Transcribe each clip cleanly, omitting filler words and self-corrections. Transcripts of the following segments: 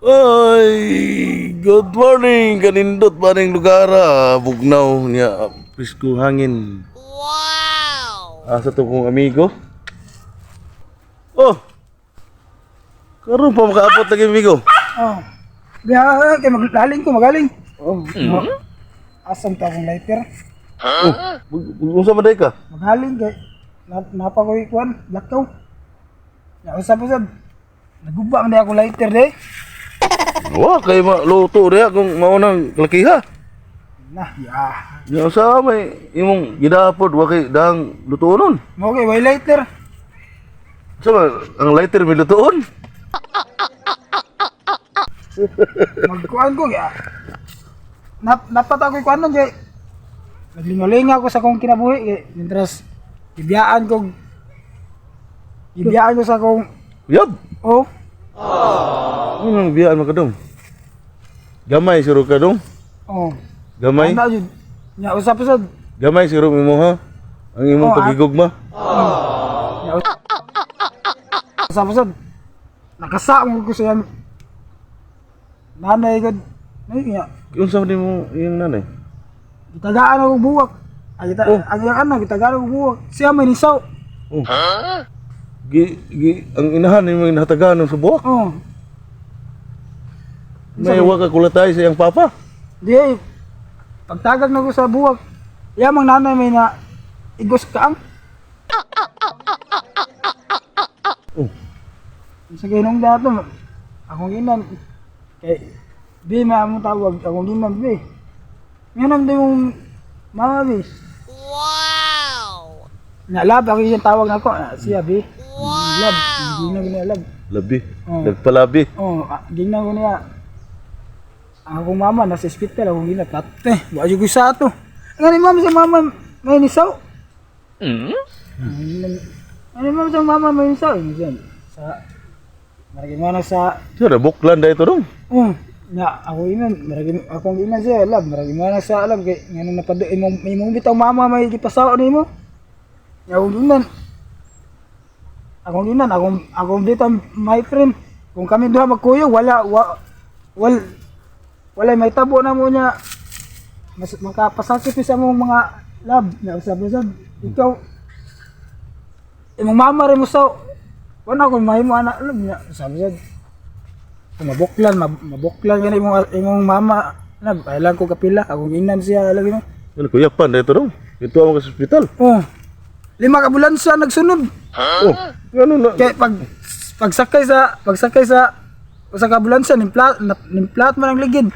Ay, good morning. Kanindot pa ning lugar ah. Bugnaw niya, presko hangin. Wow. Asa to kong amigo? Oh. Karon pa makaabot lagi, amigo. Oh. Biya kay magaling ko, magaling. Oh. Asam ta akong lighter. Oh, unsa man day ka? Magaling kay na, napa ko ikuan, lakaw. Ya usab usab. Naguba man day ako lighter de. Wa kay maluto diha kung mao nang lakiha. Nah, ya. Nya usa may imong gidapod wa kay dang lutuonon. Mo kay way lighter. Sa man ang lighter may lutuon? Magkuan ko ya. Nap napat ako ikuan nun kay naglingalinga ako sa akong kinabuhi kay mientras gibiyaan ko sa akong Yab. oh. Ano nang biyaan mo kadong? Gamay siro ka dong? Oh. Gamay? Ana jud. Nya usab usab. Gamay siguro mo ha. Ang imong Oh, ah. pagigugma. Nya usab usab. Nakasa mo ko sa iyang nanay gud. Ay nya. Unsa man mo iyang nanay? Gitagaan ako buwak. Ay kita Oh. ang iyang anak gitagaan ako buwak. Siya may nisaw. Oh. Gi, gi ang inahan imong nahatagan sa buwak. Oh. May wa ka kulatay sa iyang papa. Di ay pagtagag na ko sa buwak. Iya mang nanay may na igos kaang. Oh. Sa ginong dato akong inan kay di ma mo tawag akong inan bi. Ngayon di mong mama bi. Wow. Na lab ako yung tawag nako na siya bi. Wow. Lab, gingnan ko niya lab. Labi. Oh. Nagpalabi. Oh, gingnan ko niya. Ang akong mama nasa ospital akong gina pate. Wa jud ko sa ato. Ngani mama sa mama may nisaw. Mm? Ngani mama sa mama may nisaw. Yun, sa Maragi mo na sa Siya na buklan dahil ito dong. Oh, nga ako inan, maragi akong inan siya, lab, maragi mo na sa alam kay ngano napado imong imong bitaw mama may gipasaw nimo. Nga akong inan. Akong inan, akong akong bitaw my friend. Kung kami duha magkuyog wala wa, wal wala may tabo na mo niya mas makapasakit sa mong mga lab na usab-usab ikaw imong mama rin mo sa wala ko mahimo anak lab niya usab-usab. Kung mabuklan, mabuklan yan imong, imong mama. Na, kailan ko kapila, akong inan siya, lagi mo. Ano kuyapan dahil ito dong. Ito ang sa ospital. Oh, 5 ka bulan siya nagsunod. Oh, ano na? Kaya pag, pagsakay sa, usa ka ambulansya, nimplat man ang ligid.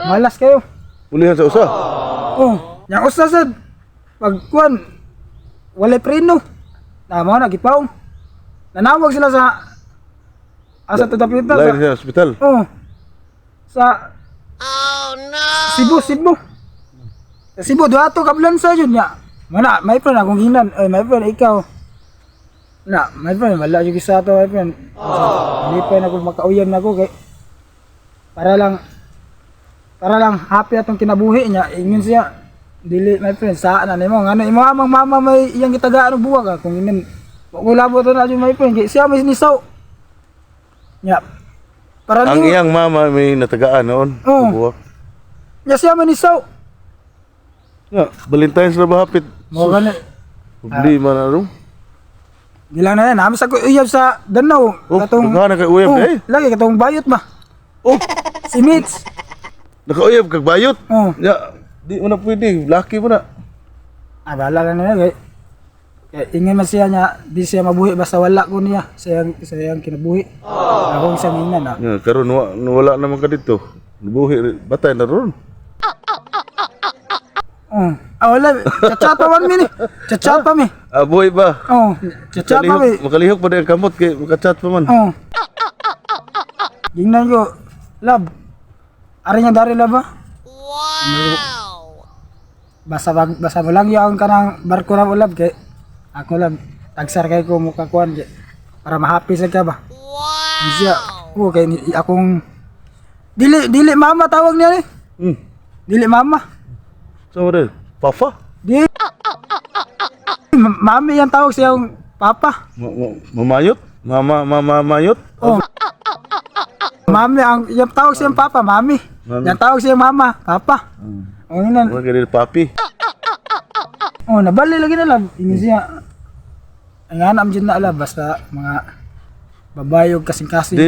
Malas kayo. Ulihan sa usa. Oh, yang usa sad. Pag kuan, walay preno. Tama na, gipaong. Nanawag sila sa, asa to dapitan, Lain sa ospital. Oh. Sa Oh no. Cebu, Cebu. Sa Cebu duha to ka sa jud nya. Mana, my friend akong ginan. Ay, my friend ikaw. Na, my friend wala jud sa to, my friend. Hindi pa na ako makauyab na ako kay para lang happy atong kinabuhi niya. Ingon siya dili my friend sa na nimo ngano imo amang mama may iyang gitagaan og buwak ah. Kung inin wa ko labot na jud, my friend, kay siya may nisaw nya para Ang nimo. iyang mama may natagaan noon. Oh. Sa buwak. Nya siya man isaw. Nga, Valentine's na ba hapit? Mo gani. Problema na dong. Gilang na yan. Namin sa ko uyab sa Danau. Oh, daghan na kay uyab Oh, eh. lagi katong bayot ba. Oh, Si Mitch. nakauyab kag bayot. Oh. Ya, di mo na pwede. Laki mo na. Ah, bahala lang na kay. Kay ingon man siya niya, di siya mabuhi basta wala ko niya. Sayang sayang kinabuhi. Akong isang ingnan ah. Ya, karon wa, wala naman ka dito. Buhi batay na ron. Oh. Ah, wala. Chat pa man mi ni. Chat pa mi. Ah, buhi ba? Oh, chat pa mi. Makalihok, makalihok pa din ang kamot kay makachat pa man. Oh. Gingnan ko, love. Ari nga dari love ah. Wow. Basta bag, basta mo lang yung kanang barko na mo love kay ako love. Tagsar kay ko muka kuan kay para ma-happy sa ka ba. Wow. Siya, oh, kay akong dili dili mama tawag niya ni. Dili mama. So rin, papa? Di mami yan tawag siyang papa. Mamayot? Mama, mama, mayot? Oh. Mami, ang iyang tawag siyang papa, mami. Mami. Yang tawag siyang mama, papa. Ang ina, Mga ganil papi. oh, nabali lagi na lab. Ingon siya. Ang anam dyan na alab, basta mga babayog kasing-kasing. Di,